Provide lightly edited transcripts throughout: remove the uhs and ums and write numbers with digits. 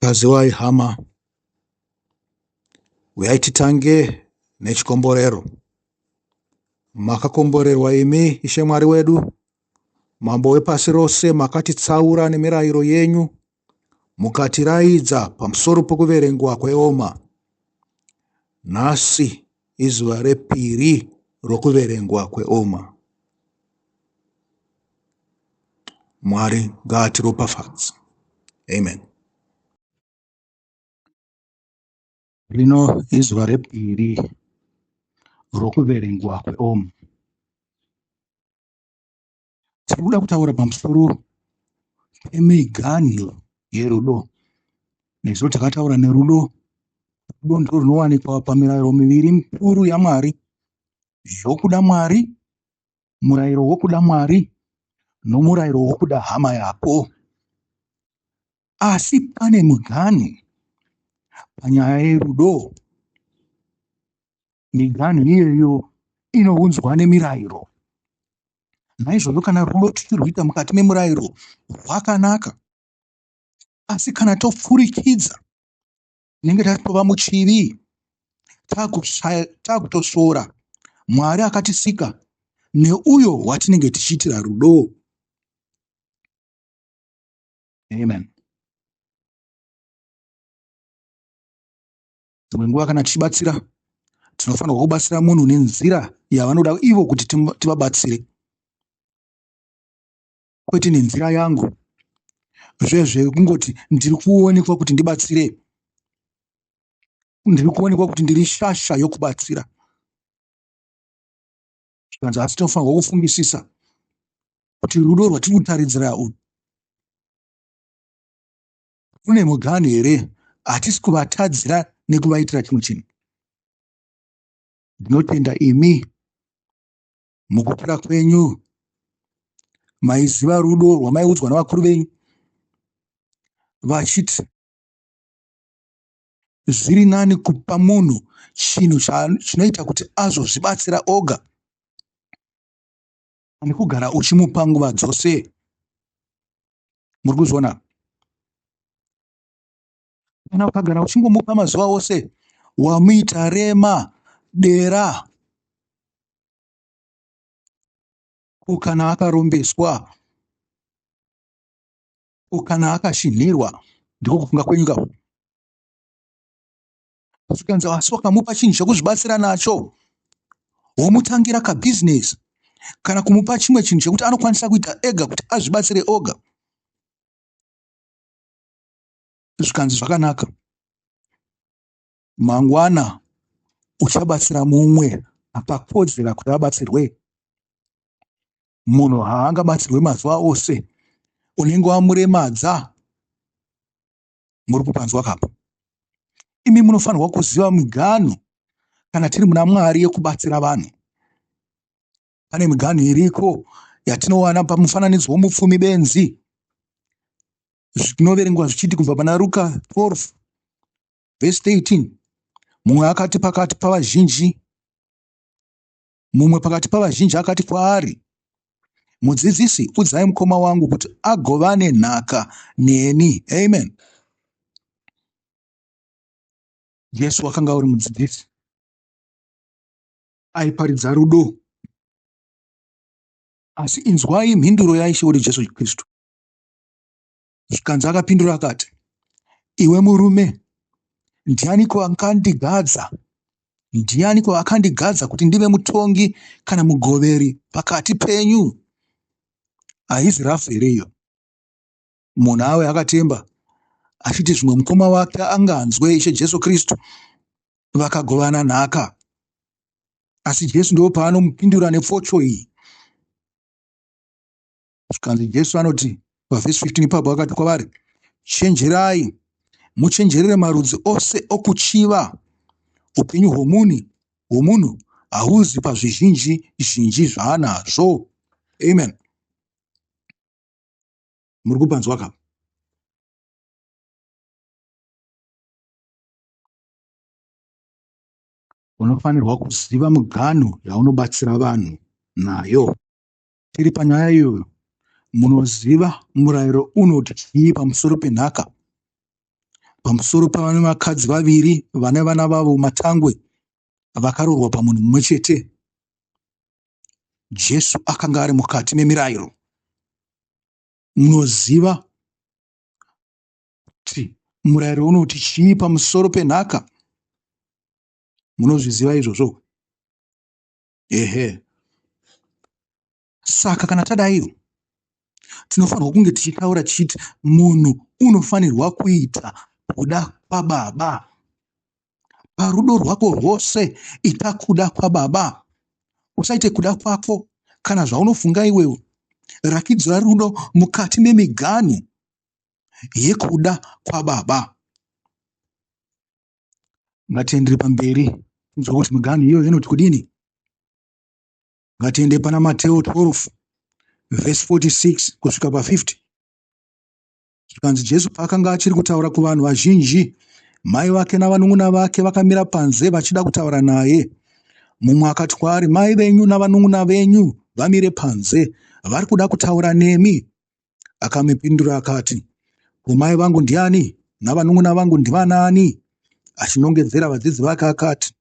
Kaziwai hama, uyai titange nechikomborero. Makakomborerwa imi Ishe Mwari wedu, Mambo wepasi rose, makatitsaura nemirayiro yenyu, mukatiraidza pamusoro pokuverengwa kweoma. Nhasi izuva repiri rokuverengwa kweoma. Mwari ngaatiropafadze. Amen. Rino izuva repiri rokuverengwa kweoma. Tiri kuda kutaura pamusoro pemiganhu yerudo. Nezuro takataura nerudo. Rudo ndiro runowanikwa pamirayiro miviri mikuru yaMwari, yokuda Mwari, murayiro wokuda Mwari nomurayiro wokuda hama yako. Asi pane miganhu panyaya yerudo. Miganhu iyoyo inounzwa nemirayiro. Naizvozvo kana rudo tichirwuita mukati memurayiro rwakanaka, asi kana topfurikidza tinenge tatova muchivi, takutosvora Mwari akatisika neuyo watinenge tichiitira rudo. Amen. Dzimwe nguva kana tichibatsira tinofanirwa kubatsira munhu nenzira yavanoda ivo kuti tivabatsire, kwete nenzira yangu. Zvezvekungoti ndiri kuonekwa kuti ndibatsire, ndiri kuonekwa kuti ndiri shasha yokubatsira. Zvikanzi asi tinofanirwa kufungisisa kuti rudo rwatiri kutaridzira urwu Kune muganhu here? Hatisi kuvatadzira nekuvaitira chimwe chinhu. Ndinotenda imi mukukura kwenyu maiziva rudo rwamaiudzwa navakuru venyu vachiti zviri nani kupa munhu chinhu chinoita kuti azozvibatsira oga pane kugara uchimupa nguva dzose. Muri kuzviona? Kana ukagara uchingomupa mazuva ose, wamuita rema, dera. Ko kana akarombeswa? Ko kana akashinhirwa? Ndiko kufunga kwenyu kako. Zvikanzi asi wakamupa chinhu chekuzvibatsira nacho, womutangira kabhizinesi kana kumupa chimwe chinhu chekuti anokwanisa kuita ega kuti azvibatsire oga. Zvikanzi zvakanaka, mangwana uchabatsira mumwe akakodzera kuti abatsirwe. Munhu haangabatsirwe mazuva ose, unenge wamuremadza. Muri kupanzwa kapo? Imi munofanirwa kuziva miganhu kana tiri muna Mwari yekubatsira vanhu. Pane miganhu iriko yatinowana pamufananidzo womupfumi benzi, zvinoverengwa zvichiti kubva pana Ruka 12 vhesi 13, mumwe akati pakati pavazhinji, mumwe pakati pavazhinji akati kwaari, Mudzidzisi, udzai mukoma wangu kuti agovane nhaka neni. Amen. Jesu wakanga uri mudzidzisi aiparidza rudo. Asi inzwai mhinduro yaIshe wedu Jesu Kristu. Zvikanzi akapindura akati, Iwe murume, ndianiko akandigadza? Ndianiko akandigadza kuti ndive mutongi kana mugoveri pakati penyu? Haizi rafu here iyo? Munhu ave akatemba achiti zvimwe mukoma wake anganzwe Ishe Jesu Kristu vakagovana nhaka. Asi Jesu ndipo paanomupindura nepfocho iyi. Zvikanzi Jesu anoti pavhesi 15 ipapo akati kwavari, Chenjerai, muchenjerere marudzi ose okuchiva. Upenyu hwomunhu hwomunhu hauzi pazvizhinji zhinji zvaanazvo. Amen. Muri kupanzwa ka? Unofanirwa kuziva muganhu yaunobatsira vanhu nayo. Tiri panyaya iyoyo, munoziva murayiro unoti chii pamusoro penhaka? Pamusoro pavane vakadzi vaviri vane vana vavo matangwe vakaroorwa pamunhu mumwe chete. Jesu akanga ari mukati memirayiro. Munoziva kuti murayiro unoti chii pamusoro penhaka? Munozviziva izvozvo? Ehe. Saka kana tadai, tinofanirwa kunge tichitaura tichiti munhu unofanirwa kuita kuda kwaBaba. Parudo rwako rwose ita kuda kwaBaba. Usaite kuda kwako kana zvaunofunga iwewe. Rakidzira rudo mukati memiganhu yekuda kwaBaba. Ngatiendere pamberi tinzwe kuti miganhu iyoyo inoti kudini. Ngatiende pana Mateo 12 vhesi 46 kusvika pa 50. Zvikanzi Jesu paakanga achiri kutaura kuvanhu vazhinji, mai vake navanun'una vake vakamira panze vachida kutaura naye. Mumwe akati kwaari, Mai venyu navanun'una venyu vamire panze, vari kuda kutaura nemi. Akamupindura akati, Ko mai vangu ndiani navanun'una vangu ndivanaani? Achinongedzera vadzidzi vake akati,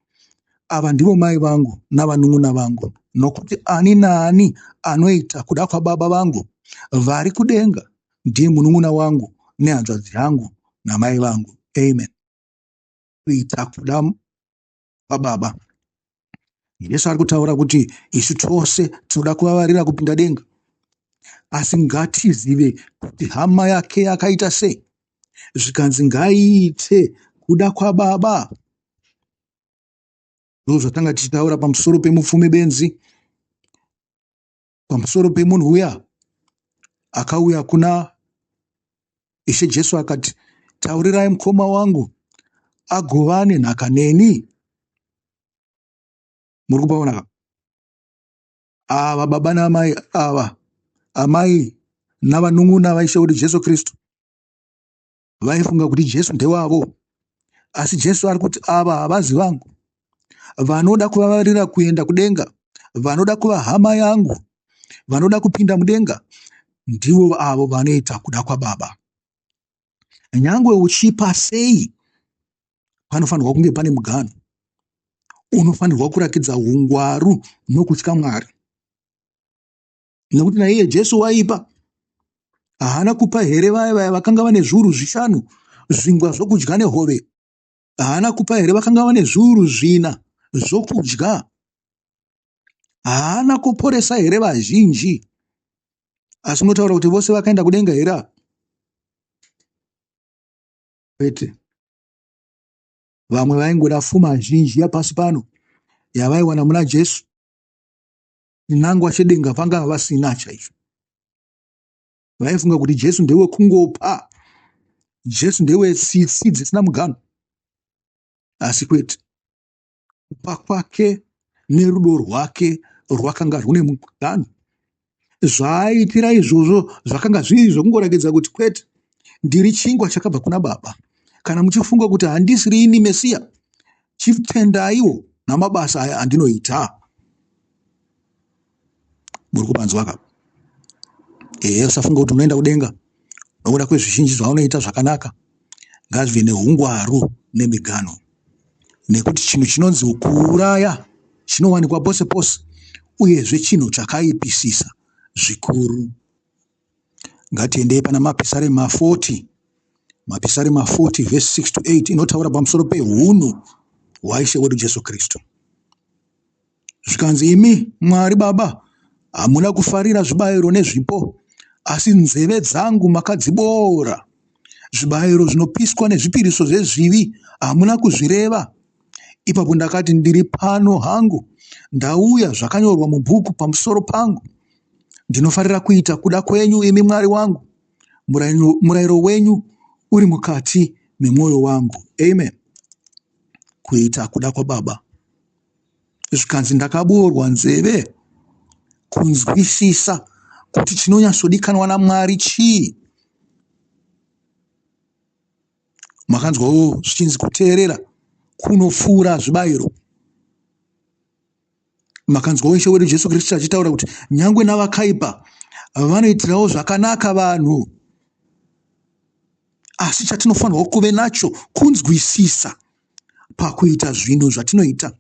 Ava ndivo mai vangu navanun'una vangu, nokuti ani naani anoita kuda kwaBaba vangu vari kudenga ndiye munun'una wangu nehanzvadzi yangu namai vangu. Amen. Kuita kuda kwaBaba. Jesu ari kutaura kuti isu tose tinoda kuvavarira kupinda denga, asi ngatizive kuti hama yake yakaita sei. Zvikanzi ngaiite kuda kwaBaba. Ndozvatanga tichitaura pamusoro pemupfumi benzi, pamusoro pemunhu uya akauya kuna Ishe Jesu akati, taurirai mukoma wangu agovane nhaka neni. Muri kupaona ka? Ava baba naamai ava, amai navanun'una vaIshe wedu Jesu Kristu, vaifunga kuti Jesu ndewavo, asi Jesu ari kuti ava havazi vangu. Vanoda kuvavarira kuenda kudenga, vanoda kuva hama yangu, vanoda kupinda mudenga, ndivo avo vanoita kuda kwaBaba. Nyangwe uchipa sei, panofanirwa kunge pane muganhu. Unofanirwa kurakidza ungwaru nokutya Mwari, nekuti naiye Jesu waipa. Haana kupa here vaya vaya vakanga vane zviuru zvishanu zvingwa zvokudya nehove? Haana kupa here vakanga vane zviuru zvina zvokudya? Haana kuporesa here vazhinji? Asi unotaura kuti vose vakaenda kudenga here? Kwete. Vamwe vaingoda fuma zhinji yapasi pano yavaiwana muna Jesu. Chinangwa chedenga vanga vasina chaicho. Vaifunga kuti Jesu ndewekungopa, Jesu ndewetsitsi dzisina muganhu. Asi kwete. Kupa kwake nerudo rwake rwakanga rwune muganhu. Zvaaitira izvozvo zvakanga zviri zvokungoratidza kuti kwete, ndiri chingwa chakabva kuna Baba. Kana muchifunga kuti handisiri ini Mesiya, chitendaiwo namabasa aya andinoita. Muri kupanzwa ka? Ehe, usafunga kuti unoenda kudenga nokuda kwezvizhinji zvaunoita zvakanaka. Ngazvive neungwaru nemiganhu, nekuti chinhu chinonzi kuuraya chinowanikwa pose pose, uyezve chinhu chakaipisisa zvikuru. Ngatiendei pana Mapisarema 40, Mapisarema 40 verse 6 to 8 inotaura pamusoro pehunhu hwaIshe wedu Jesu Kristu. Zvikanzi, imi Mwari Baba, hamuna kufarira zvibayiro nezvipo, asi nzeve dzangu makadziboora. Zvibayiro zvinopiswa nezvipiriso zvezvivi hamuna kuzvireva. Ipapo ndakati, ndiri pano hangu, ndauya zvakanyorwa mubhuku pamusoro pangu. Ndinofarira kuita kuda kwenyu, imi Mwari wangu. Murayiro wenyu uri mukati memwoyo wangu. Amen. Kuita kuda kwaBaba. Zvikanzi ndakaboorwa nzeve kunzwisisa kuti chinonyatsodikanwa naMwari chii. Makanzwawo zvichinzi kuteerera kunopfuura zvibayiro. Makanzwawo Ishe wedu Jesu Kristu achitaura kuti nyangwe navakaipa vanoitirawo zvakanaka vanhu. Asi chatinofanirwa kuve nacho kunzwisisa pakuita zvinhu zvatinoita.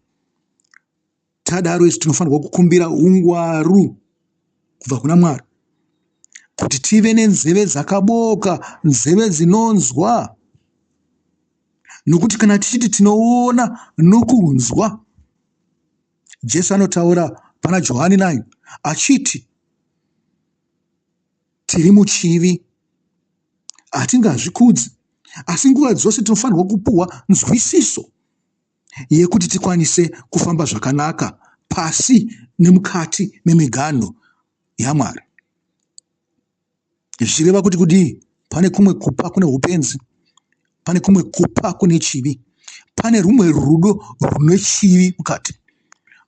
Tadaro isu tinofanirwa kukumbira ungwaru kubva kuna Mwari kuti tive nenzeve dzakabooka, nzeve dzinonzwa. Nokuti kana tichiti tinoona nokunzwa, Jesu anotaura pana Johani 9 achiti tiri muchivi, hatingazvikudzi, asi nguva dzose tinofanirwa kupuhwa nzwisiso yekuti tikwanise kufamba zvakanaka pasi nemukati memiganho yaMwari. Zvichireva kuti kudii? Pane kumwe kupa kune upenzi, pane kumwe kupa kune chivi, pane rumwe rudo rune chivi mukati,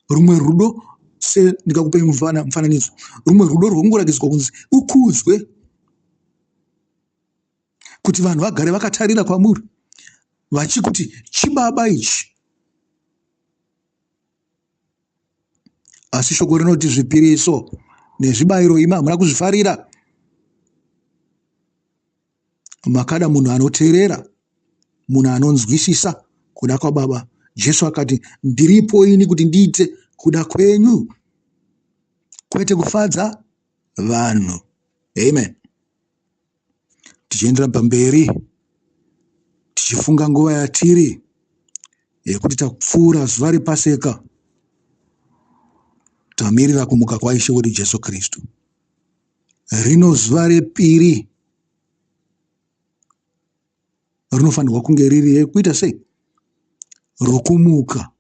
rumwe rudo se ndingakupei mufananidzo, rumwe rudo rwekungoratidzwa kunzi ukudzwe, kuti vanhu vagare vakatarira kwamuri vachikuti chibaba ichi. Asi shoko rinoti zvipiriso nezvibayiro imi hamuna kuzvifarira. Makada munhu anoteerera, munhu anonzwisisa kuda kwaBaba. Jesu akati, ndiripo ini kuti ndiite kuda kwenyu, kwete kufadza vanhu. Amen. Tichiendera pamberi tichifunga nguva yatiri yekuti tapfuura zuva rePaseka, tamirira kumuka kwaIshe wedu Jesu Kristu. Rino zuva repiri rinofanirwa kunge riri rekuita sei? Rokumuka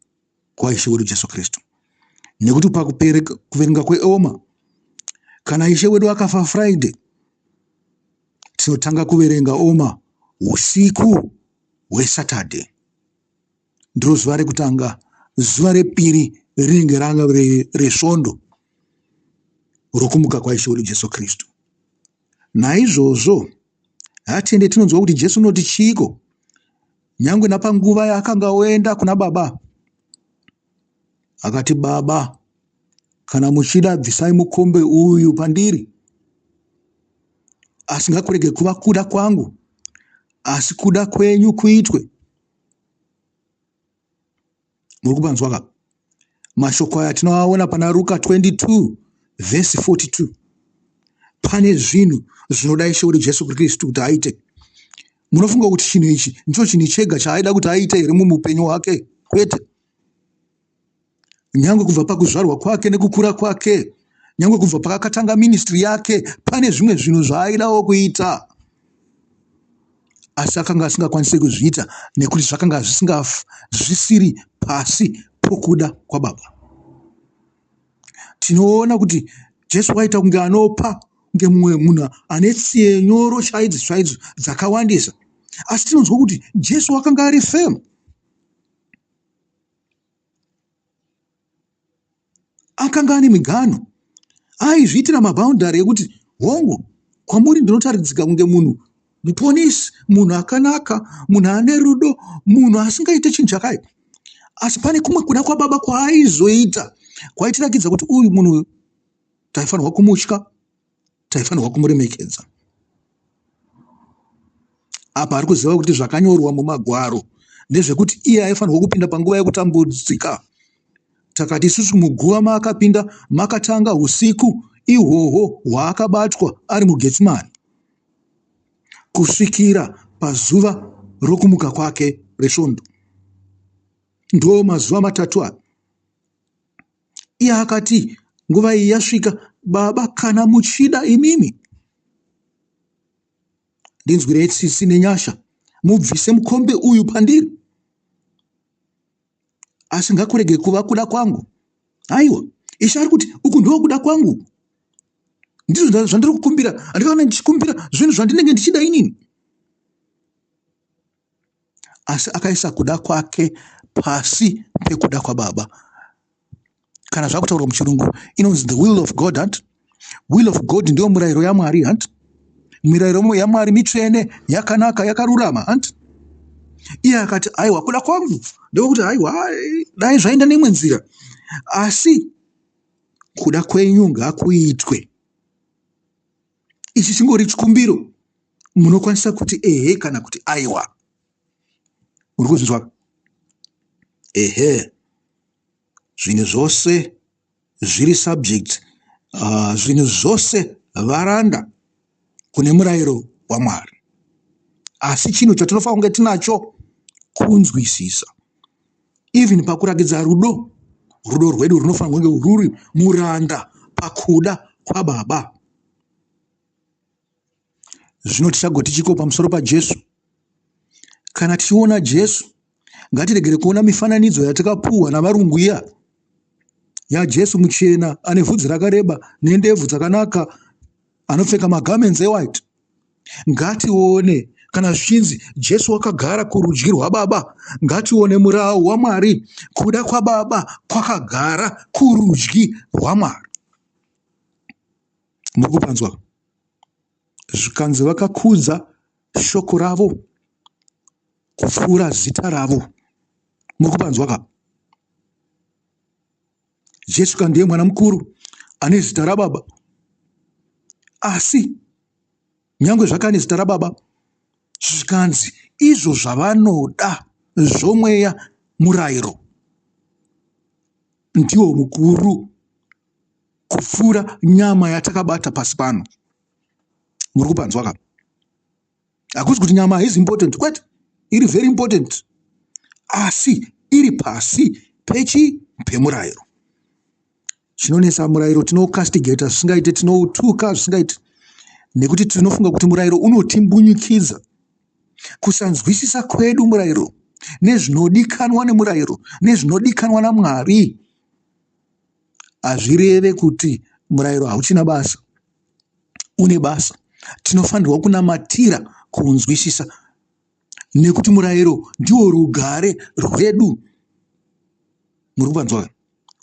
kwaIshe wedu Jesu Kristu. Nekuti pakuverenga kweoma, kana Ishe wedu akafa Friday, tinotanga kuverenga oma usiku hweSaturday. Ndiro zuva rekutanga. Zuva repiri rinenge ranga resvondo rokumuka kwaIshe wedu Jesu Kristu. Naizvozvo hatiende tinonzwa kuti Jesu unoti chiiko nyangwe napanguva yaakanga oenda kuna Baba. Akati, Baba, kana muchida bvisai mukombe uyu pandiri, asi ngakurege kuva kuda kwangu, asi kuda kwenyu kuitwe. Muri kupanzwa ka? Mashoko aya tinoaona pana Ruka 22 vhesi 42. Pane zvinhu zvinoda Ishe wedu Jesu Kristu kuti aite. Munofunga kuti chinhu ichi ndicho chinhu chega chaaida kuti aite here mumupenyu hwake? Kwete. Nyangwe kubva pakuzvarwa kwake nekukura kwake, nyangwe kubva pakakatanga ministry yake, pane zvimwe zvinhu zvaaidawo kuita, asi akanga asingakwanisi kuzviita nekuti zvakanga zvisiri pasi pokuda kwaBaba. Tinoona kuti Jesu waita kunge anopa, kunge mumwe munhu ane tsiye nyoro chaidzo chaidzo dzakawandisa, asi tinonzwa kuti Jesu wakanga ari firm. Akanga ane miganho, aizviitira maboundary ekuti hongu kwamuri ndinotaridzika kunge munhu muponesi, munhu akanaka, munhu ane rudo, munhu asingaite chinhu chakaipa. Asi pane kumwe kuda kwaBaba kwaaizoita kwaitirakidza kuti uyu munhu taifanirwa kumutya, taifanirwa kumuremekedza. Apa ari kuziva kuti zvakanyorwa mumagwaro ndezvekuti iye aifanirwa kupinda panguva yekutambudzika. Takati isusu muguva maakapinda makatanga usiku ihwohwo hwaakabatwa ari muGetsimani kusvikira pazuva rokumuka kwake reSvondo. Ndo mazuva matatu aya. Iye akati, nguva iyi yasvika, Baba, kana muchida imimi, ndinzwirei tsitsi nenyasha, mubvise mukombe uyu pandiri. Asi ngakurege kuva kuda kwangu. Aiwa, Ishe ari kuti uku ndiko kuda kwangu. Ndizvo zvandiri kukumbira. Handikaona ndichikumbira zvinhu zvandinenge ndichida inini. Asi akaisa kuda kwake pasi pekuda kwaBaba. Kana zvakutaurwa muchirungu inonzi the will of God, hanti? Will of God ndiyo murayiro yaMwari, hanti? Mirayiro yaMwari mitsvene, yakanaka, yakarurama, hanti? Iye akati, aiwa, kuda kwangu ndekuti aiwa, dai zvaenda neimwe nzira, asi kuda kwenyu ngakuitwe. Ichi chingori chikumbiro. Munokwanisa kuti ehe kana kuti aiwa. Muri kuzvinzwa? Ehe. Zvinhu zvose zviri subject, zvinhu zvose varanda kune murayiro waMwari. Asi chinhu chatinofanira kunge tinacho kunzwisisa. Even pakurakidza rudo, rudo rwedu runofanirwa kunge ruri muranda pakuda kwaBaba. Zvino tichagoti chiko pamusoro paJesu? Kana tichiona Jesu, ngatiregere kuona mifananidzo yatakapuhwa navarungu iya yaJesu muchena ane vhudzi rakareba nendebvu dzakanaka anopfeka magarments ewhite. Ngatione kana zvichinzi Jesu wakagara kurudyi rwaBaba, ngatione murau waMwari, kuda kwaBaba kwakagara kurudyi rwaMwari. Muri kupanzwa? Zvikanzi vakakudza shoko ravo kupfuura zita ravo. Muri kupanzwa ka? Jesu ka ndiye mwana mukuru ane zita rababa. Asi nyangwe zvake ane zita rababa, zvikanzi izvo zvavanoda zvomweya murayiro ndiwo mukuru kupfuura nyama yatakabata pasi pano. Muri kupanzwa ka? Hakusi kuti nyama haizi important, kwete, iri very important, asi iri pasi pechi pemurayiro. Chinonetsa murayiro tinoukastigata zvisingaite, tinoutuka zvisingaite, nekuti tinofunga kuti murayiro unotimbunyikidza. Kusanzwisisa kwedu murayiro nezvinodikanwa nemurayiro nezvinodikanwa naMwari hazvireve kuti murayiro hauchina basa. Une basa. Tinofanirwa kunamatira kuunzwisisa nekuti murayiro ndiwo rugare rwedu. Muri kupanzwa?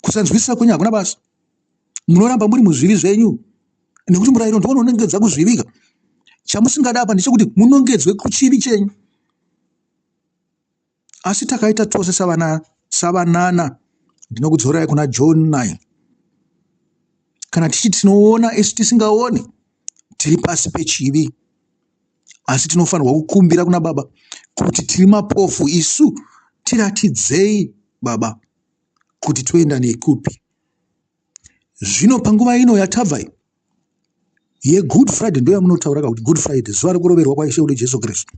Kusanzwisisa kwenyu hakuna basa. Munoramba muri muzvivi zvenyu nekuti murayiro ndiwo unonongedza kuzvivika. Chamusingada apa ndechekuti munongedzwe kuchivi chenyu. Asi takaita tose savana savanana. Ndinokudzorai kuna John 9. Kana tichiti tinoona isu tisingaoni, tiri pasi pechivi. Asi tinofanirwa kukumbira kuna Baba kuti tiri mapofu isu, tiratidzei Baba kuti toenda nekupi. Zvino panguva ino yatabva iyi yeGood Friday, ndo yamunotaura ka kuti Good Friday, zuva rekuroverwa kwaIshe wedu Jesu Kristu.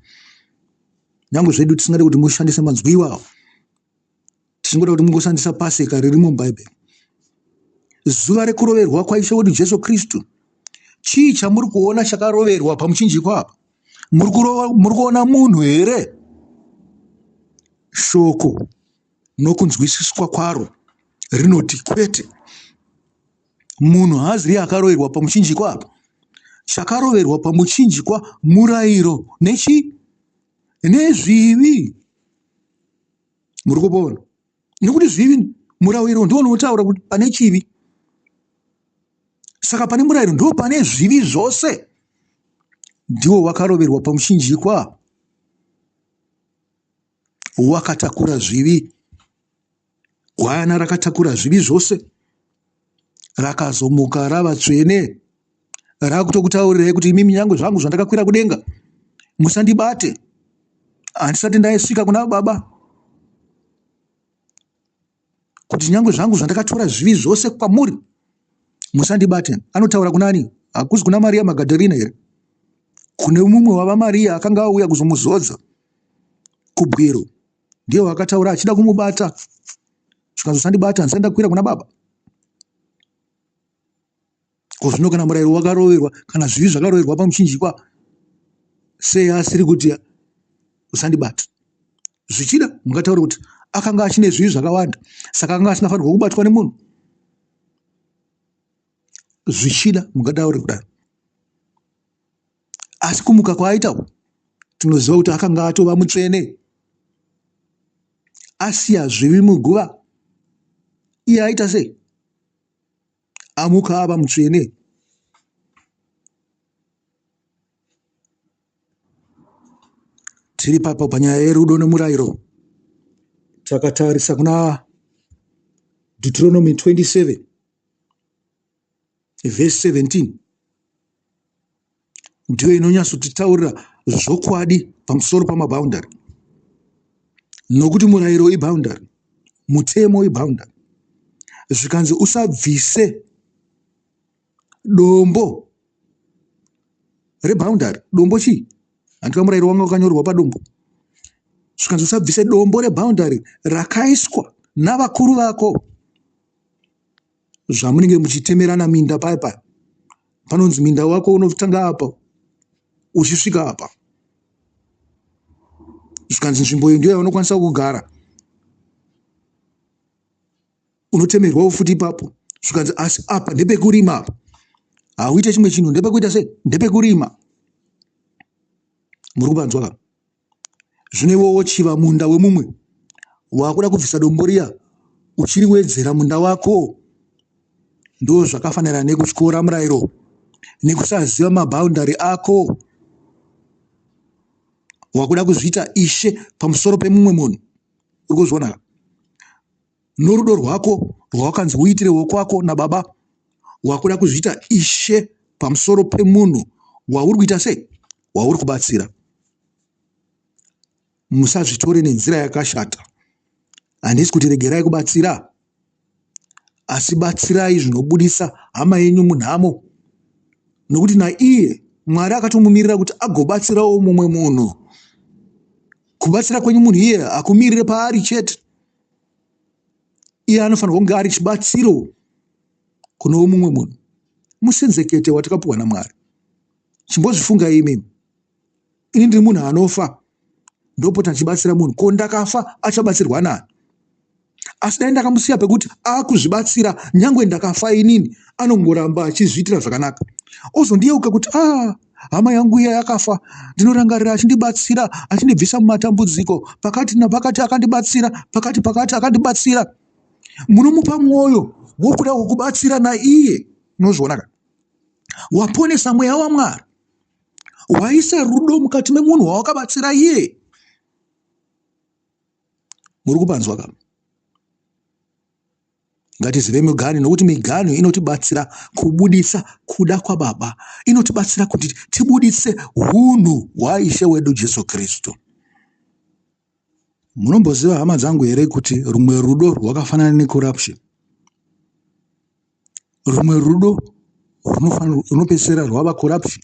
Nyange zvedu tisingade kuti mushandise manzwi iwawo, tichingoda kuti mungoshandisa Paseka ririmo muBhaibheri. Zuva rekuroverwa kwaIshe wedu Jesu Kristu. Chii chamuri kuona chakaroverwa pamuchinjikwa apa? Muri kuona munhu here? Shoko nokunzwisiswa kwaro rinoti kwete. Munhu haaziriye akaroverwa pamuchinjikwa apa. Chakaroverwa pamuchinjikwa murayiro nechi nezvivi. Muri kupona? Nekuti zvivi murayiro ndiwo unotaura kuti pane chivi. Saka pane murayiro ndipo pane zvivi zvose. Ndiwo wakaroverwa pamuchinjikwa. Wakatakura zvivi. Gwayana rakatakura zvivi zvose. Rakazomuka rava tsvene. Rakutokutaurirai kuti imimi nyange zvangu zvandakakwira kudenga musandibate. Handisati ndaisvika kuna baba. Kuti nyange zvangu zvandakatora zvivi zvose kwamuri musandibate. Anotaura kunani? Hakuzi kuna Maria Magadharina here? Kune mumwe wavaMaria akanga auya kuzomuzodza kubwiro. Ndiye wakataura achida kumubata. Zvikanzi usandibata, handisati ndakwira kuna baba. Ko zvino kana murayiro wakaroverwa, kana zvivi zvakaroverwa pamuchinjikwa, sei asiri kuti usandibata? Zvichida mungataura kuti akanga achine zvivi zvakawanda, saka akanga asingafanirwa kubatwa nemunhu. Zvichida mungataure kudaro. Asi kumuka kwaaita uku, tinoziva kuti akanga atova mutsvene. Asiya zvivi muguva. Iye aita sei? Amuka ava mutsvene. Tiri papo panyaya yerudo nemurayiro. Takatarisa kuna Deuteronomy 27 verse 17. Ndiyo inonyatsotitaurira zvokwadi pamusoro pamaboundary. Nokuti murayiro iboundary, mutemo iboundary. Zvikanzi usabvise dombo reboundary. Dombo chii? Handika murayiro wanga wakanyorwa padombo. Zvikanzi usabvise dombo reboundary rakaiswa navakuru vako. Zvamunenge muchitemerana minda paya paya, panonzi minda wako unotanga apa uchisvika apa. Zvikanzi nzvimbo iyi ndiyo yaunokwanisa kugara, unotemerwawo futi ipapo. Zvikanzi asi apa ndepekurima, apa hauite chimwe chinhu, ndepekuita sei? Ndepekurima. Muri kupanzwa ka? Zvino iwe wochiva munda wemumwe, wakuda kubvisa dombo riya uchiriwedzera munda wako. Ndo zvakafanira nekutyora murayiro, nekusaziva maboundary ako. Wakuda kuzviita ishe pamusoro pemumwe munhu. Uri kuzviona ka? Norudo rwako rwawakanzi uitire wokwako nababa, wakuda kuzviita ishe pamusoro pemunhu wauri kuita sei? Wauri kubatsira. Musazvitore nenzira yakashata. Handisi kuti regerai kubatsira, asi batsirai zvinobudisa hama yenyu munhamo, nokuti naiye Mwari akatomumirira kuti agobatsirawo mumwe munhu. Kubatsira kwenyu munhu iye hakumirire paari chete. Iye anofanirwa kunge ari chibatsiro kunewo mumwe munhu. Musenzekete watakapiwa naMwari. Chimbozvifungai imimi. Ini ndiri munhu anofa, ndopota ndichibatsira munhu. Ko ndakafa achabatsirwa nani? Asi dai ndakamusiya pekuti akuzvibatsira, nyangwe ndakafa inini, anongoramba achizviitira zvakanaka. Ozondiyeuka kuti ah, hama yangu iya yakafa, ndinorangarira achindibatsira, achindibvisa mumatambudziko, pakati napakati akandibatsira, pakati pakati akandibatsira. Munomupa mwoyo wokuda kukubatsira naiye. Unozviona ka? Waponesa mweya waMwari, waisa rudo mukati memunhu wawakabatsira iye. Muri kupanzwa ka? Ngatizive miganhu, nokuti miganhu inotibatsira kubudisa kuda kwaBaba, inotibatsira kuti tibudise hunhu hwaIshe wedu Jesu Kristu. Munomboziva hama dzangu here kuti rumwe rudo rwakafanana necorruption? Rumwe rudo runopedzisira rwava corruption.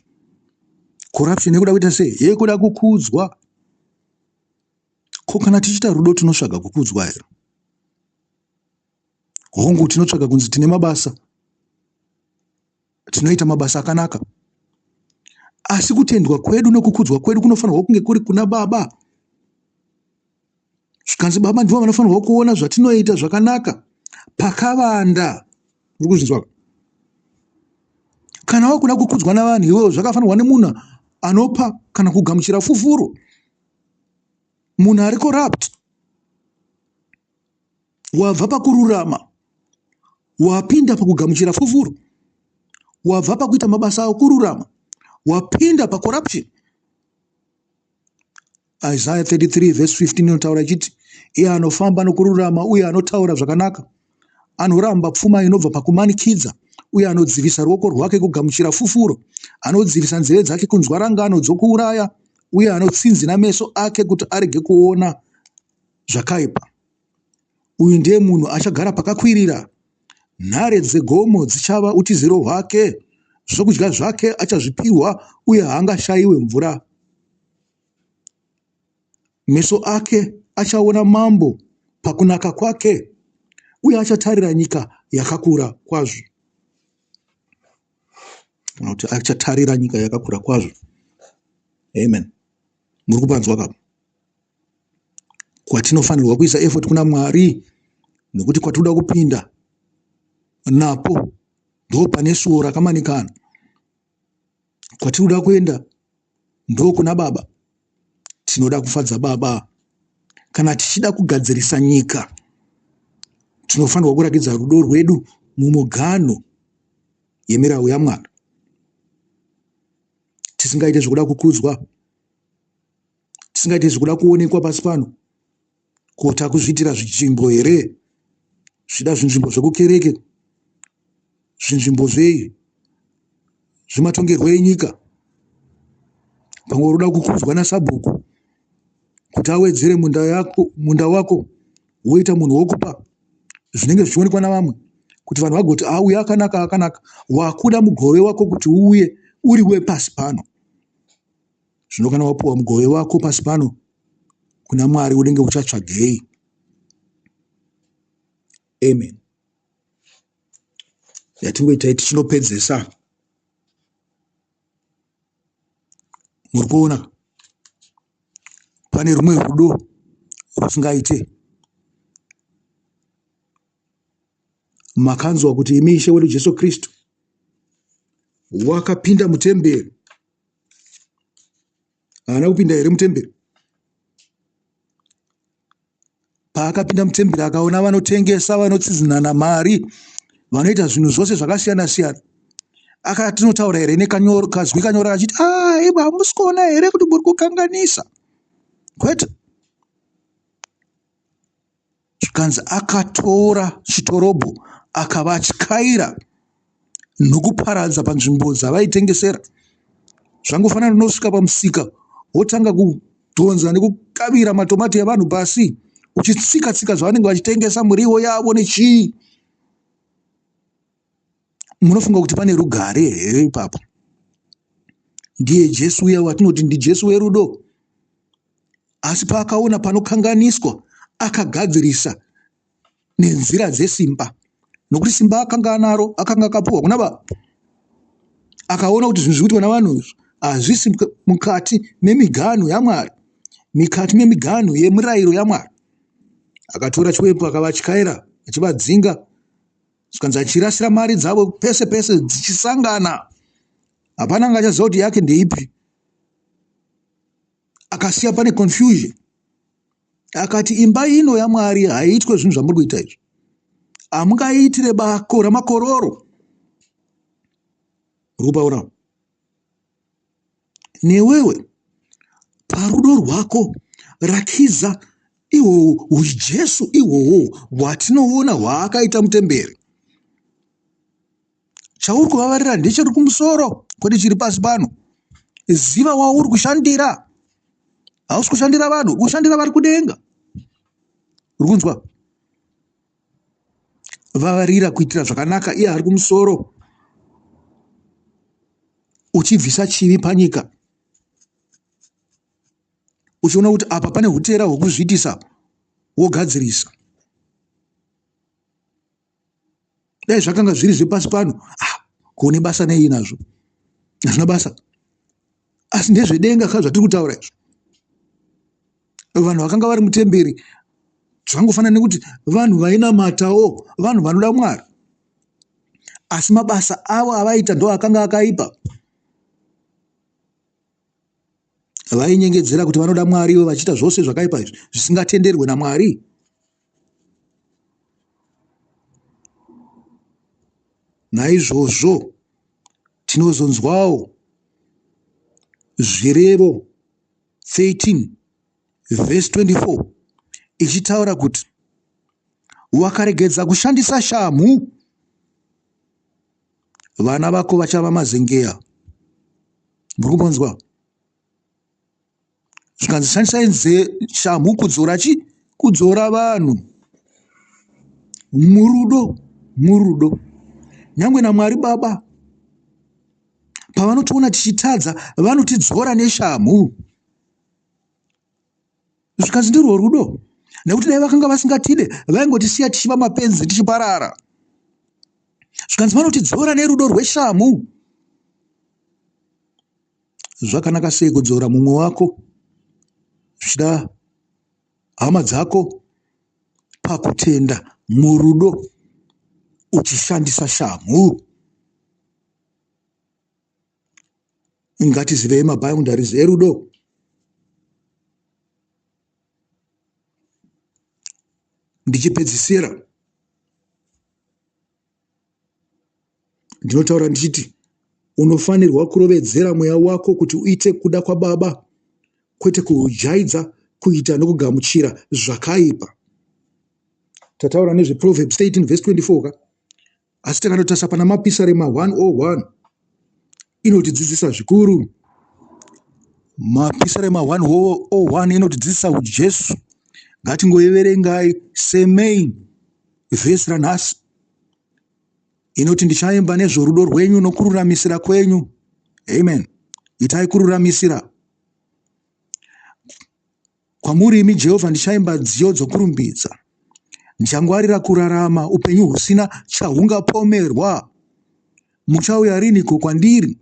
Corruption yekuda kuita sei? Yekuda kukudzwa. Ko kana tichiita rudo tinotsvaga kukudzwa here? Hongu, tinotsvaga kunzi tine mabasa, tinoita mabasa akanaka, asi kutendwa kwedu nokukudzwa kwedu kunofanirwa kunge kuri kuna Baba. Zvikanzi Baba ndivo vanofanirwa kuona zvatinoita zvakanaka pakavanda. Uri kuzvinzwa? Kana wakuda kukudzwa navanhu iwewo, zvakafanirwa nemunhu anopa kana kugamuchira fufuro, munhu ari corrupt. Wabva pakururama, wapinda pakugamuchira fufuro. Wabva pakuita mabasa okururama, wapinda pacorruption. Isaiah 33 verse 15 inotaura ichiti, iye anofamba nokururama uye anotaura zvakanaka, anoramba pfuma inobva pakumanikidza, uye anodzivisa ruoko rwake kugamuchira fufuro, anodzivisa nzeve dzake kunzwa rangano dzokuuraya, uye anotsinzina meso ake kuti arege kuona zvakaipa. Uyu ndiye munhu achagara pakakwirira, nhare dzegomo dzichava utiziro hwake, zvokudya zvake achazvipiwa uye haangashayiwi mvura. Meso ake achaona mambo pakunaka kwake, uye achatarira nyika yakakura kwazvo. Kana kuti achatarira nyika yakakura kwazvo. Amen. Muri kupanzwa ka? Kwatinofanirwa kuisa effort kuna Mwari, nekuti kwatinoda kupinda napo ndo pane suo rakamanikana. Kwatinoda kuenda ndo kuna Baba. Tinoda kufadza Baba. Kana tichida kugadzirisa nyika, tinofanirwa kurakidza rudo rwedu mumuganho yemirau yaMwari, tisingaite zvekuda kukudzwa, tisingaite zvekuda kuonekwa pasi pano. Ko takuzviitira zvinzvimbo here? Zvida zvinzvimbo zvekukereke, zvinzvimbo zvei, zvematongerwo enyika. Pamwe uri kuda kukudzwa nasabhuku kuti awedzere munda yako, munda wako woita munhu wokupa zvinenge zvichionekwa navamwe kuti vanhu vagoti ah, uyu akanaka akanaka. Wakuda mugove wako kuti uuye uri wepasi pano. Zvino kana wapuwa mugove wako pasi pano kuna Mwari unenge uchatsvagei? Amen. Yatingoitai tichinopedzesa. Muri kuona pane rumwe rudo rusingaite. Makanzwa kuti imi Ishe wedu Jesu Kristu wakapinda mutemberi. Haana kupinda here mutemberi? Paakapinda mutemberi akaona vanotengesa, vanotsizinana mari, vanoita zvinhu zvose zvakasiyana siyana. Akatinotaura here nekanyoro kazwi kanyoro achiti, ah, iwe hamusi kuona here kuti muri kukanganisa? Kwete. Zvikanzi akatora chitorobho akavatyaira nokuparadza panzvimbo dzavaitengesera. Zvangofanana nosvika pamusika wotanga kudhonza nekukavira matomati evanhu pasi uchitsika tsika zvavanenge vachitengesa muriwo yavo nechii. Munofunga kuti pane rugare here ipapo? Ndiye Jesu uya watinoti ndiJesu werudo. Asi paakaona panokanganiswa, akagadzirisa nenzira dzesimba, nokuti simba akanga anaro akanga akapiwa kuna baba. Akaona kuti zvinhu zviri kuitwa navanhu izvi hazvisi mukati memiganhu yaMwari, mikati memiganhu yemirayiro yaMwari. Akatora chiwepu akavatyaira achivadzinga, zvikanzi achirasira mari dzavo pese pese dzichisangana, hapana anga achaziva kuti yake ndeipi. Akasiya pane confusion. Akati imba ino yaMwari haiitwe zvinhu zvamuri kuita izvi. Hamungaiitire bako ramakororo. Uri kupaona? Newewe parudo rwako rakidza ihwohwo huJesu ihwohwo hwatinoona hwaakaita mutemberi. Chauri kuvavarira ndechiri kumusoro kwete chiri pasi pano. Ziva wauri kushandira. Hausi kushandira vanhu, uri kushandira vari kudenga. Uri kunzwa? Vavarira kuitira zvakanaka iye ari kumusoro. Uchibvisa chivi panyika. Uchiona kuti apa pane hutera hwekuzviitisa wogadzirisa. Dai zvakanga zviri zvepasi pano, ah, kuone basa nei nazvo? Hazvina basa. Asi ndezvedenga ka zvatiri kutaura izvo. Vanhu vakanga vari mutemberi zvangofanana nekuti vanhu vainamatawo, vanhu vanoda Mwari. Asi mabasa avo avaita ndo akanga akaipa. Vainyengedzera kuti vanoda Mwari ivo vachiita zvose zvakaipa izvi zvisingatenderwe naMwari. Naizvozvo tinozonzwawo zvirevo 13 vhesi 24 ichitaura kuti wakaregedza kushandisa shamhu vana vako vachava mazengeya. Muri kumbonzwa? Zvikanzi shandisai shamhu kudzora chi kudzora vanhu murudo murudo nyangwe namwari baba pavanotiona tichitadza vanotidzora neshamhu zvikanzi ndirwo rudo nekuti dai vakanga vasingatide vaingotisiya tichiva mapenzi tichiparara zvikanzi vanotidzora nerudo rweshamhu Zvakanaka sei kudzora mumwe wako zvichida hama dzako pakutenda murudo uchishandisa shamhu. Ngatizivei maboundaries erudo. Ndichipedzisira Ndinotaura ndichiti unofanirwa kurovedzera mweya wako kuti uite kuda kwaBaba, kwete kuujaidza kuita nokugamuchira zvakaipa. Tataura nezveProverbs 13 verse 24 ka? Asi takanotarisa pana Mapisarema 101 inotidzidzisa zvikuru. Mapisarema 101 inotidzidzisa uJesu. Ngatingoiverengai semain vhesi ranhasi. Inoti ndichaimba nezvorudo rwenyu nokururamisira kwenyu. Amen. Itai kururamisira. Kwamuri imi Jehovha ndichaimba nziyo dzokurumbidza. Ndichangwarira kurarama upenyu husina chahungapomerwa. Muchauya riniko kwandiri?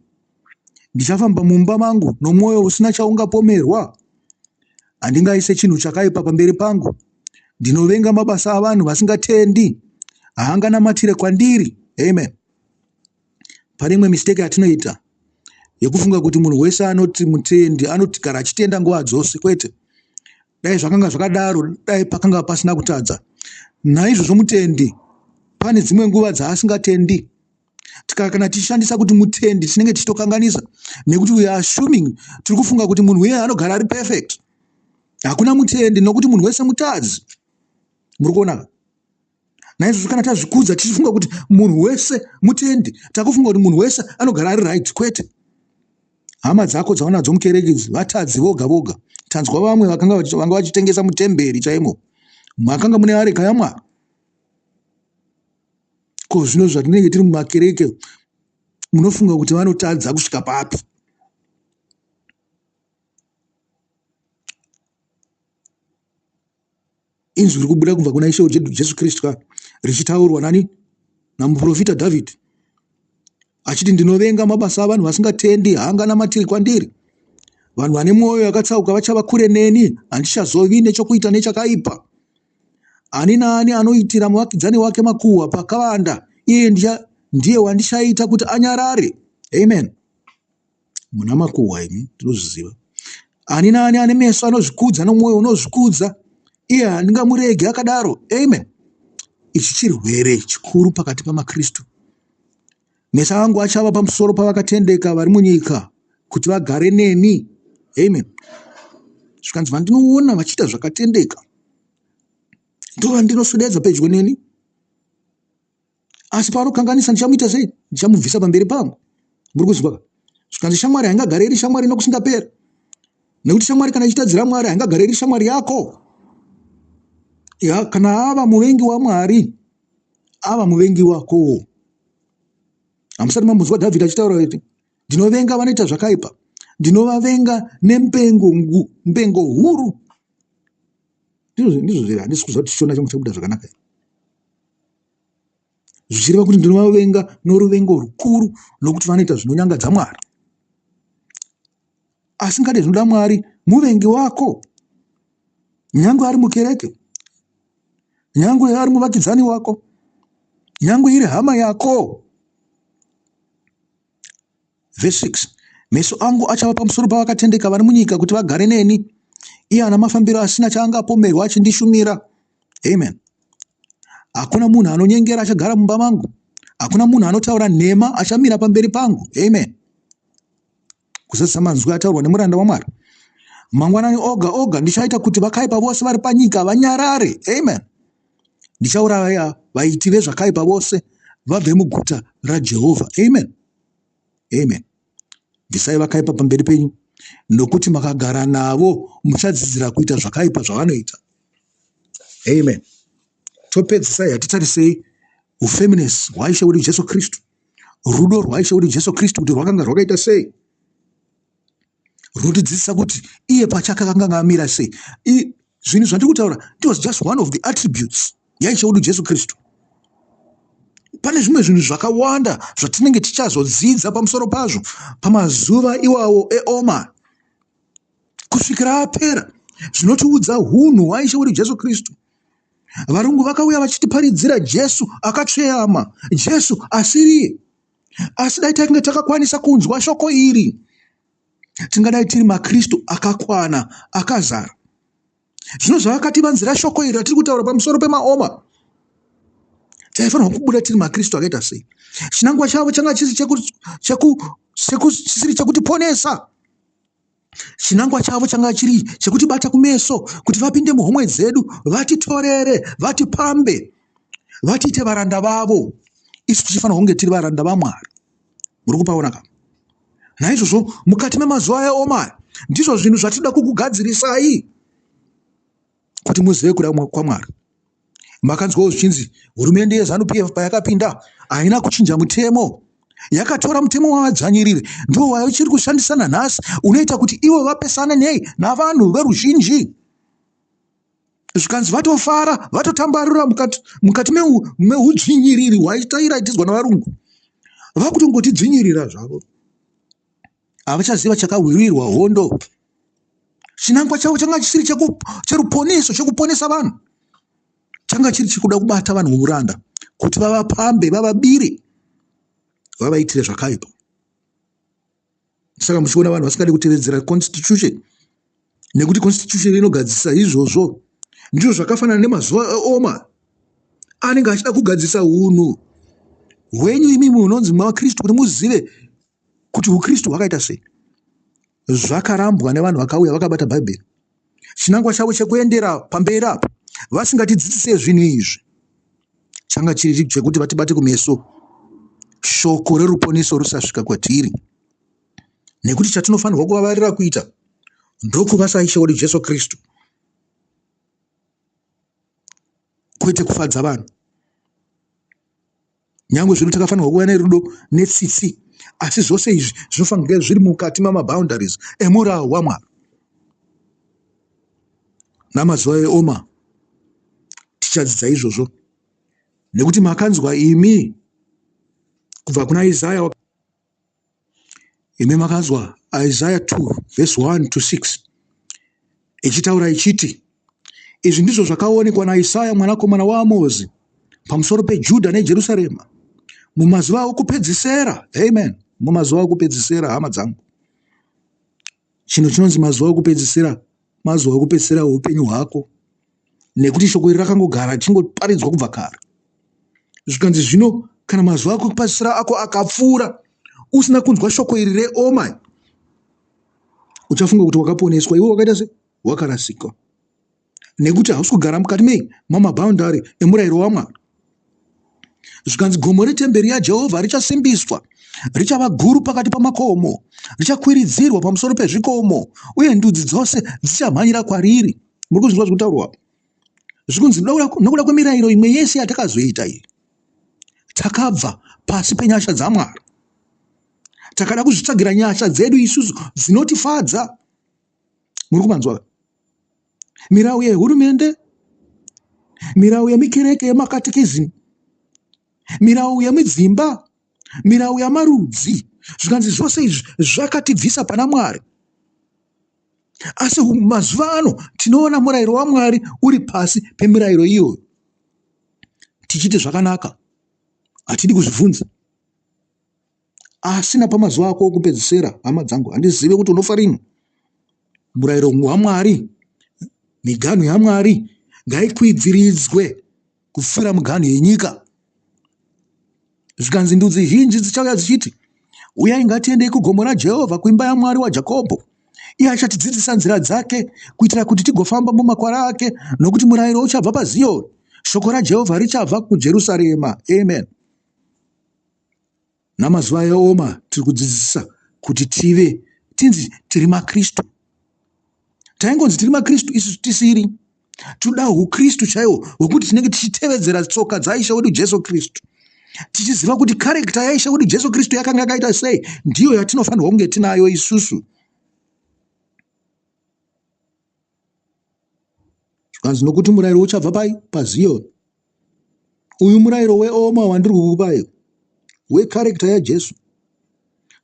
Ndichafamba mumba mangu nomwoyo usina chaungapomerwa. Handingaise chinhu chakaipa pamberi pangu. Ndinovenga mabasa avanhu vasingatendi. Haanganamatire kwandiri. Amen. Pane imwe mistake yatinoita yekufunga kuti munhu wese anoti mutendi anoti gara achitenda nguva dzose. Kwete. Dai zvakanga zvakadaro, dai pakanga pasina kutadza. Naizvozvo mutendi pane dzimwe nguva dzaasingatendi. Tika kana tichishandisa kuti mutendi tinenge tichitokanganisa nekuti we are assuming, tiri kufunga kuti munhu uye anogara ari perfect. Hakuna mutendi nokuti munhu wese mutadzi. Muri kuona? Naizvozvo kana tazvikudza tichifunga kuti munhu wese mutendi, takufunga kuti munhu wese anogara ari right. Kwete. Hama dzako dzaunadzo mukereke idzi vatadzi voga voga. Tanzwa vamwe vakanga vanga vachitengesa mutemberi chaimo, makanga mune areka yaMwari. Ko zvino zvatinenge tiri mumakereke, munofunga kuti vanotadza kusvika papi? Inzwi riri kubuda kubva kuna Ishe wedu Jesu Kristu ka richitaurwa nani? Namuprofita David achiti, ndinovenga mabasa avanhu vasingatendi, haanganamatiri kwandiri. Vanhu vane mwoyo yakatsauka vachava kure neni, handichazovi nechokuita nechakaipa. Ani naani anoitira muvakidzani wake makuhwa pakavanda, iye ndiye wandichaita kuti anyarare. Amen. Muna makuhwa imi, ndinozviziva. Ani naani ane meso anozvikudza nomwoyo unozvikudza, iye handingamuregi akadaro. Amen. Ichi chirwere chikuru pakati pamaKristu. Meso angu achava pamusoro pavakatendeka vari munyika kuti vagare neni. Amen. Zvikanzi vandinoona vachiita zvakatendeka ndovandinoswededza pedyo neni. Asi paanokanganisa ndichamuita sei? Ndichamubvisa pamberi pangu. Muri kuzwa ka? Zvikanzi shamwari haingagare iri shamwari nokusingaperi. Nekuti shamwari kana ichitadzira Mwari haingagare iri shamwari yako. Ya, kana ava muvengi waMwari, ava muvengi wako. Hamusati mambonzwa Dhavhidhi achitaura kuti ndinovenga vanoita zvakaipa, ndinovavenga nempengo mpengo huru. Ndizvo ndizvo zviri, handisi kuziva kuti Shona changu chabuda zvakanaka. Zvichireva kuti ndinovavenga noruvengo rukuru nokuti vanoita zvinonyangadza Mwari. Asingade zvinoda Mwari muvengi wako, nyangwe ari mukereke, nyangwe ari muvakidzani wako, nyangwe iri hama yako. Vhesi 6, Meso angu achava pamusoro pavakatendeka vari munyika kuti vagare neni, iye ana mafambiro asina chaangapomerwa achindishumira. Amen. Hakuna munhu anonyengera achagara mumba mangu. Hakuna munhu anotaura nhema achamira pamberi pangu. Amen. Kuzadzisa manzwi ataurwa nemuranda waMwari. Mangwanani oga oga ndichaita kuti vakaipa vose vari panyika vanyarare. Amen. Ndichauraya vaiti vezvakaipa vose vabve muguta raJehovha. Amen. Amen. Bvisai vakaipa pamberi penyu, nokuti makagara navo muchadzidzira kuita zvakaipa zvavanoita. Amen. Topedzisai, hatitarisei ufeminist hwaIshe wedu Jesu Kristu, rudo rwaIshe wedu Jesu Kristu kuti rwakanga rwakaita sei. Runotidzidzisa kuti iye pachake akanga amira sei. Zvinhu zvandiri kutaura, it was just one of the attributes yaIshe wedu Jesu Kristu. Pane zvimwe zvinhu zvakawanda zvatinenge tichazodzidza pamusoro pazvo pamazuva iwawo eoma kusvikira apera, zvinotiudza hunhu hwaIshe wedu Jesu Kristu. Varungu vakauya vachitiparidzira Jesu akatsveyama, Jesu asiriye. Asi dai tainge takakwanisa kunzwa shoko iri, tingadai tiri maKristu akakwana, akazara. Zvino zvavakativanzira shoko iri ratiri kutaura pamusoro pemaoma, taifanirwa kubuda tiri maKristu akaita sei? Chinangwa chavo changa chisiri chekutiponesa. Chinangwa chavo changa chiri chekutibata kumeso kuti vapinde muhomwe dzedu, vatitorere, vatipambe, vatiite varanda vavo. Isu tichifanirwa kunge tiri varanda vaMwari. Muri kupaona ka? Naizvozvo mukati memazuva aya oma, Ndizvo zvinhu zvatinoda kukugadzirisai kuti muzive kuda kwaMwari. Makanzwawo zvichinzi hurumende yeZanu PF payakapinda haina kuchinja mutemo. Yakatora mutemo wavadzvanyiriri ndiwo waichiri kushandisa nanhasi unoita kuti ivo vapesane nei navanhu veruzhinji. Zvikanzi vatofara vatotambarura mukati, mukati meudzvinyiriri hwaitairatidzwa navarungu. Vakutongotidzvinyirira zvavo. Havachaziva chakahwirirwa hondo. Chinangwa chavo changa chisiri cheruponeso, chekuponesa vanhu. Changa chiri chekuda kubata vanhu muuranda kuti vavapambe, vavabire, vavaitire zvakaipa. Saka muchiona vanhu vasingadi kutevedzera constitution nekuti constitution inogadzirisa izvozvo. Ndizvo zvakafanana nemazuva eoma anenge achida kugadzirisa hunhu hwenyu imimi hunonzi maKristu kuti muzive kuti huKristu hwakaita sei. Zvakarambwa nevanhu vakauya vakabata Bhaibheri. Chinangwa chavo chekuendera pamberi apa vasingatidzidzise zvinhu izvi changa chiri chekuti vatibate kumeso shoko reruponeso rusasvika kwatiri, nekuti chatinofanirwa kuvavarira kuita ndokuva saIshe wedu Jesu Kristu, kwete kufadza vanhu. Nyangwe zvino takafanirwa kuva nerudo netsitsi, asi zvose izvi zvinofanirwa kunge zviri mukati mamaboundaries emurau waMwari. Namazuva eoma tichadzidza izvozvo, nekuti makanzwa imi kubva kuna Isaya. Imi makanzwa Isaya 2 vhesi 1 to 6 ichitaura ichiti, Izvi ndizvo zvakaonekwa naIsaya mwanakomana waAmozi pamusoro peJudha neJerusarema mumazuva okupedzisera. Amen. Mumazuva okupedzisera, hama dzangu. Chinhu chinonzi mazuva okupedzisira, mazuva okupedzisira eupenyu hwako, nekuti shoko iri rakangogara richingoparidzwa kubva kare. Zvikanzi zvino kana mazuva okupedzisira ako akapfuura usina kunzwa shoko iri reoma, uchafunga kuti wakaponeswa, iwe wakaita se wakarasika, nekuti hausi kugara mukati mei mamaboundary emurayiro waMwari. Zvikanzi gomo retemberi yaJehovha richasimbiswa, richava guru pakati pamakomo, richakwiridzirwa pamusoro pezvikomo, uye ndudzi dzose dzichamhanyira kwariri. Muri kuzvinzwa zviri kutaurwa apa? Zvikunzi nokuda kwemirayiro imwe yese yatakazoita iyi, takabva pasi penyasha dzaMwari, takada kuzvitsvagira nyasha dzedu isusu dzinotifadza. Muri kumanzwa? Mirau yehurumende, mirau yemikereke yemakatekizimu, mirau yemidzimba, mirau yamarudzi, zvikanzi zvose izvi zvakatibvisa pana Mwari. Asi mazuva ano tinoona murayiro waMwari uri pasi pemirayiro iyoyo, tichiti zvakanaka, hatidi kuzvibvunza. Asi napamazuva ako okupedzisira, hama dzangu, handizive kuti unofa rini. Murayiro waMwari, miganhu yaMwari ngaikwidziridzwe kupfuura miganhu yenyika. Zvikanzi ndudzi zhinji dzichauya dzichiti, Uyai, ngatiendei kugomo raJehovha, kuimba yaMwari waJakobho. Iye achatidzidzisa nzira dzake, kuitira kuti tigofamba mumakwara ake, nokuti murayiro uchabva paZiyoni, shoko raJehovha richabva kuJerusarema. Amen. Namazuva eoma tiri kudzidzisa kuti tive tinzi tiri maKristu. Taingonzi tiri maKristu isu tisiri. Tinoda huKristu chaiwo hwekuti tinenge tichitevedzera tsoka dzaIshe wedu Jesu Kristu, tichiziva kuti karekta yaIshe wedu Jesu Kristu yakanga yakaita sei, ndiyo yatinofanirwa kunge tinayo isusu. Zvikanzi nokuti murayiro uchabva pai? PaZiyoni. Uyu murayiro weoma wandiri kukupai wekarekta yaJesu.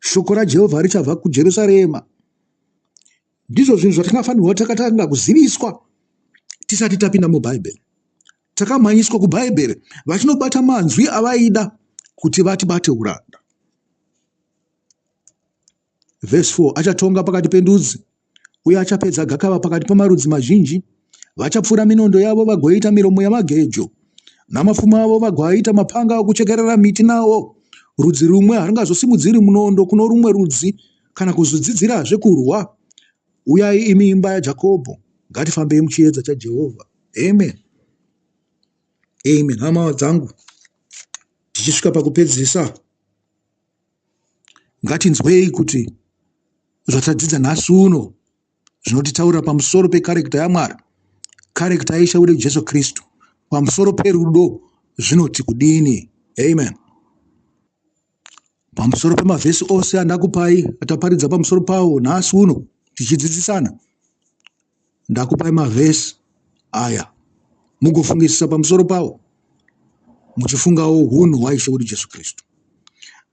Shoko raJehovha richabva kuJerusarema. Ndizvo zvinhu zvatingafanirwa takatanga kuziviswa tisati tapinda muBhaibheri. Takamhanyiswa kuBhaibheri vachinobata manzwi avaida kuti vatibate uranda. Vhesi 4 Achatonga pakati pendudzi uye achapedza gakava pakati pamarudzi mazhinji. Vachapfura minondo yavo vagoita miromo yamagejo, namapfumo avo vagoaita mapanga okuchekerera miti nawo. Rudzi rumwe harungazosimudziri munondo kuno rumwe rudzi, kana kuzodzidzirazve kurwa. Uyai imi imba yaJakobho, ngatifambei muchiedza chaJehovha. Amen. Amen. Hama dzangu, tichisvika pakupedzisa, ngatinzwei kuti zvatadzidza nhasi uno. Zvinotitaurira pamusoro pekarekta yaMwari, karekta yaIshe wedu Jesu Kristu, pamusoro perudo zvinoti kudini? Amen. Pamusoro pemavhesi ose andakupai ataparidza pamusoro pawo nhasi uno tichidzidzisana, ndakupai mavhesi aya mugofungisisa pamusoro pawo muchifungawo hunhu hwaIshe wedu Jesu Kristu.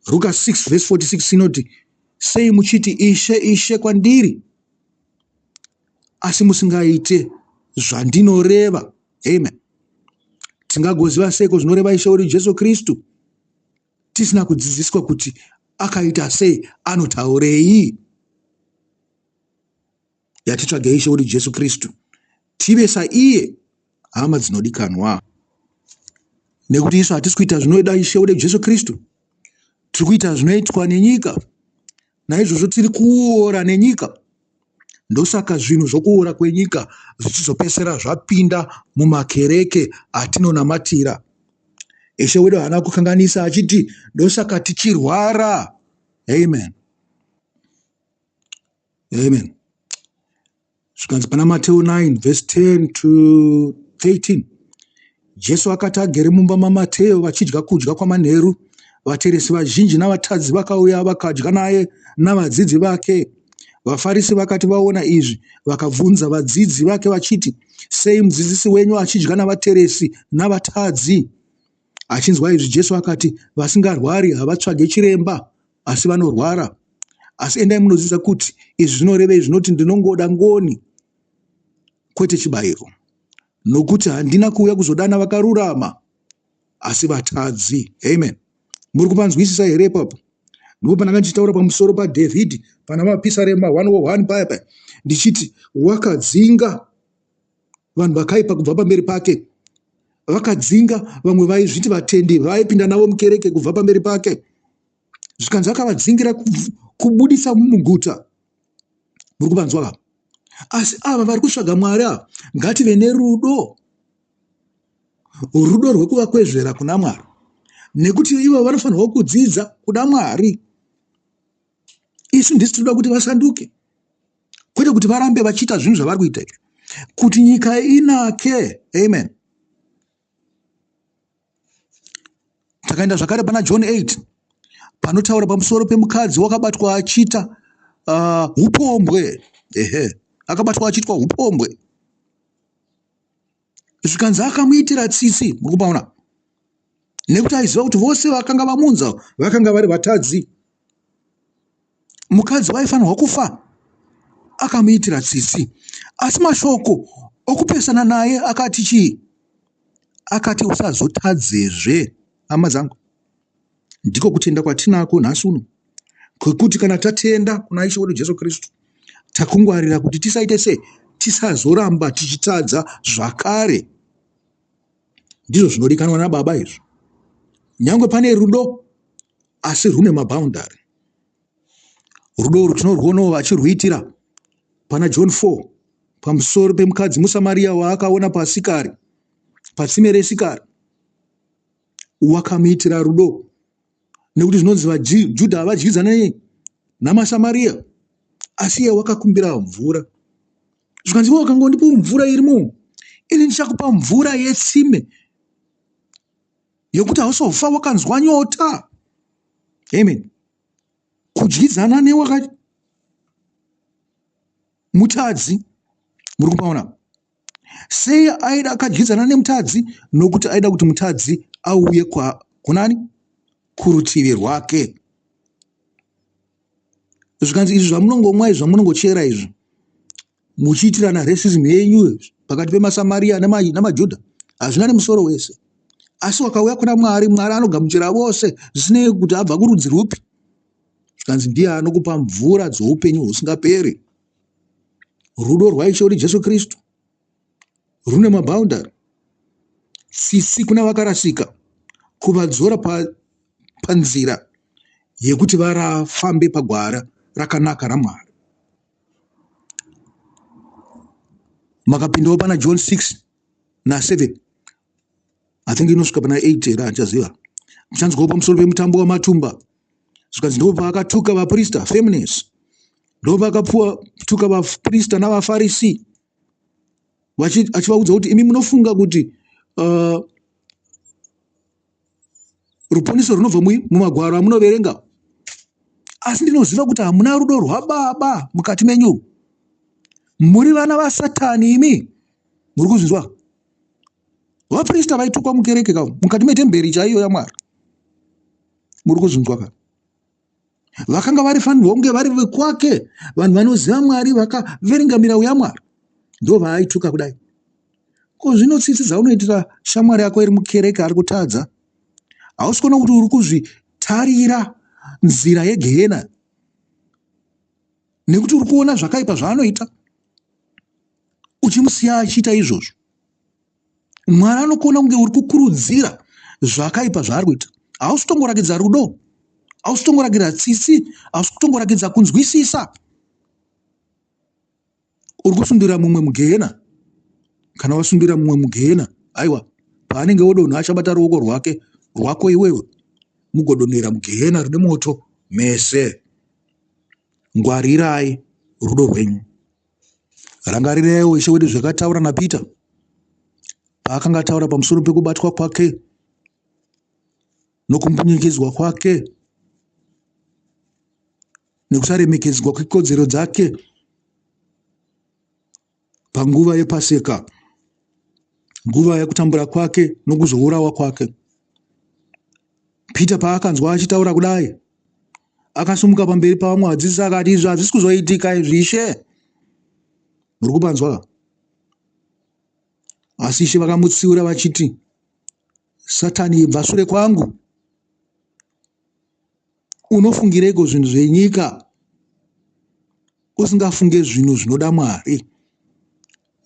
Ruka 6 vhesi 46 inoti, Sei muchiti Ishe, Ishe kwandiri, asi musingaite zvandinoreva? Amen. Tingagoziva seiko zvinoreva Ishe wedu Jesu Kristu tisina kudzidziswa kuti akaita sei, anotaurei? Yatitsvagei Ishe wedu Jesu Kristu tive saiye, hama dzinodikanwa. Nekuti isu hatisi kuita zvinoda Ishe wedu Jesu Kristu, tiri kuita zvinoitwa nenyika. Naizvozvo tiri kuora nenyika. Ndosaka zvinhu zvokuora kwenyika zvichizopesera zvapinda mumakereke atinonamatira. Ishe wedu haana kukanganisa achiti ndosaka tichirwara. Amen. Amen. Zvikanzi pana Mateo 9 verse 10 to 13. Jesu akati agere mumba maMateo vachidya kudya kwamanheru, vateresi vazhinji navatadzi vakauya vakadya naye navadzidzi vake. VaFarisi vakati vaona izvi, vakabvunza vadzidzi vake vachiti, Sei mudzidzisi wenyu achidya navateresi navatadzi? Achinzwa izvi, Jesu akati, Vasingarwari havatsvage chiremba, asi vanorwara. Asi endai munodzidza kuti izvi zvinorevei zvinoti ndinongoda ngoni kwete chibayiro. Nokuti handina kuuya kuzodana vakarurama asi vatadzi. Amen. Muri kupanzwisisa here ipapo? Ndipo pandanga ndichitaura pamusoro paDhavhidhi pana mapisarema 101 paya paya ndichiti wakadzinga vanhu vakaipa kubva pamberi pake, vakadzinga vamwe vaizviti vatendi vaipinda navo mukereke kubva pamberi pake, zvikanzi akavadzingira kubudisa muguta. Muri kuvanzwa ka? Asi ava vari kutsvaga Mwari ava, ngative nerudo, rudo rwekuvakwezvera kuna Mwari, nekuti ivo vanofanirwa kudzidza kuda Mwari. Isu ndisu tinoda kuti vasanduke, kwete kuti varambe vachiita zvinhu zvavari kuita izvi, kuti nyika inake. Amen. Takaenda zvakare pana John 8 panotaura pamusoro pemukadzi wakabatwa achiita upombwe. Ehe, akabatwa achiitwa upombwe, zvikanzi akamuitira tsitsi. Muri kupaona? Nekuti aiziva kuti vose vakanga vamunza vakanga vari vatadzi. Mukadzi waifanirwa kufa, akamuitira tsitsi. Asi mashoko okupesana naye akati chii? Akati usazotadzezve. Hama dzangu, ndiko kutenda kwatinako nhasi uno, kwekuti kana tatenda kuna Ishe wedu Jesu Kristu, takungwarira kuti tisaite sei, tisazoramba tichitadza zvakare. Ndizvo zvinodikanwa nababa izvo. Nyangwe pane rudo, asi rune maboundary. Rudo urwu tinorwuonawo vachirwuitira pana John 4 pamusoro pemukadzi muSamaria waakaona paSikari, patsime reSikari. Wakamuitira rudo nekuti zvinonzi vaJudha havadyidzane namaSamaria, asi iye wakakumbira mvura. Zvikanzi iwe wakangondipa mvura irimo, ini ndichakupa mvura yetsime yekuti hausofa wakanzwa nyota. Amen. Kudyidzana newaka mutadzi, muri kupaona sei aida akadyidzana nemutadzi? Nokuti aida kuti mutadzi auye kwa kunani? Kurutivi rwake. Zvikanzi izvi zvamunongomwa izvi, zvamunongochera izvi, muchiitirana racism yenyu pakati pemaSamaria namaJudha, hazvina nemusoro wese. Asi wakauya kuna Mwari, Mwari anogamuchira vose zvisinei kuti abva kurudzi rwupi. Zvikanzi ndiye anokupa mvura dzoupenyu husingaperi. Rudo rwaIshe wedu Jesu Kristu rune maboundary. Tsitsi kuna vakarasika, kuvadzora panzira yekuti varafambe pagwara rakanaka raMwari. Makapindawo pana John 6 na7, I think inosvika pana 8 here, handichaziva. Muchanzwawo pamusoro pemutambo wamatumba, zvikanzi ndipo paakatuka vaprista feminist. Ndopakatuka vaprista navaFarisi achivaudza kuti imi munofunga kuti ruponeso runobva mumagwaro amunoverenga, asi ndinoziva kuti hamuna rudo rwababa mukati menyu. Muri vana vaSatani imi. Muri kuzvinzwa? Vaprista vaitukwa mukereke ka, mukati metemberi chaiyo yaMwari. Muri kuzvinzwa ka? Vakanga vari fanirwa kunge vari vekwake, vanhu vanoziva Mwari, vakaverenga mirau yaMwari, ndo vaaituka kudai. Ko zvino tsitsi dzaunoitira shamwari yako iri mukereke ari kutadza, hausi kuona kuti uri kuzvitarira nzira yegehena nekuti uri kuona zvakaipa zvaanoita uchimusiya achiita izvozvo? Mwari anokuona kunge uri kukurudzira zvakaipa zvaari kuita. Hausi kutongorakidza rudo, hausi kutongorakidza tsitsi, hausi kutongorakidza kunzwisisa. Uri kusundira mumwe mugehena. Kana wasundira mumwe mugehena, aiwa, paanenge odonha achabata ruoko rwake rwako iwewe, mugodonhera mugehena rine moto mese. Ngwarirai rudo rwenyu. Rangariraiwo Ishe wedu zvakataura naPita paakanga ataura pamusoro pekubatwa kwake nokumbunyikidzwa kwake nekusaremekedzwa kwekodzero dzake panguva yePaseka, nguva yekutambura kwake nokuzourawa kwake. Pita paakanzwa achitaura kudai, akasimuka pamberi pavamwe vadzidzi akati, izvi hazvisi kuzoitika izvi, Ishe. Muri kupanzwa? Asi Ishe vakamutsiura vachiti, Satani, ibva sure kwangu. Unofungireiko zvinhu zvenyika usingafunge zvinhu zvinoda Mwari,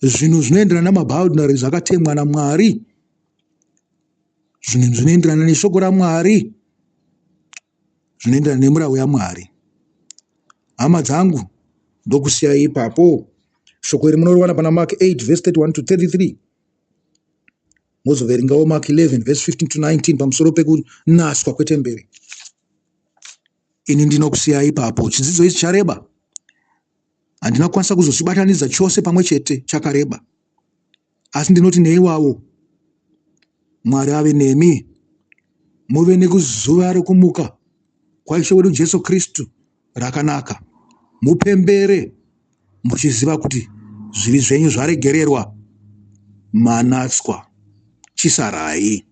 zvinhu zvinoenderana namaboundaries akatemwa naMwari, zvinhu zvinoenderana neshoko raMwari, zvinoenderana nemurau yaMwari? Hama dzangu, ndokusiyai ipapo. Shoko iri munoriwana pana Mark 8 verse 31 to 33. Mozoverengawo Mark 11 verse 15 to 19 pamusoro pekunaswa kwetemberi. Ini ndinokusiyai ipapo. Chidzidzo ichi chareba, handina kukwanisa kuzochibatanidza chose pamwe chete, chakareba. Asi ndinoti neiwawo, Mwari ave nemi, muve nekuzuva rekumuka kwaIshe wedu Jesu Kristu rakanaka. Mupembere muchiziva kuti zvivi zvenyu zvaregererwa, manatswa. Chisarai.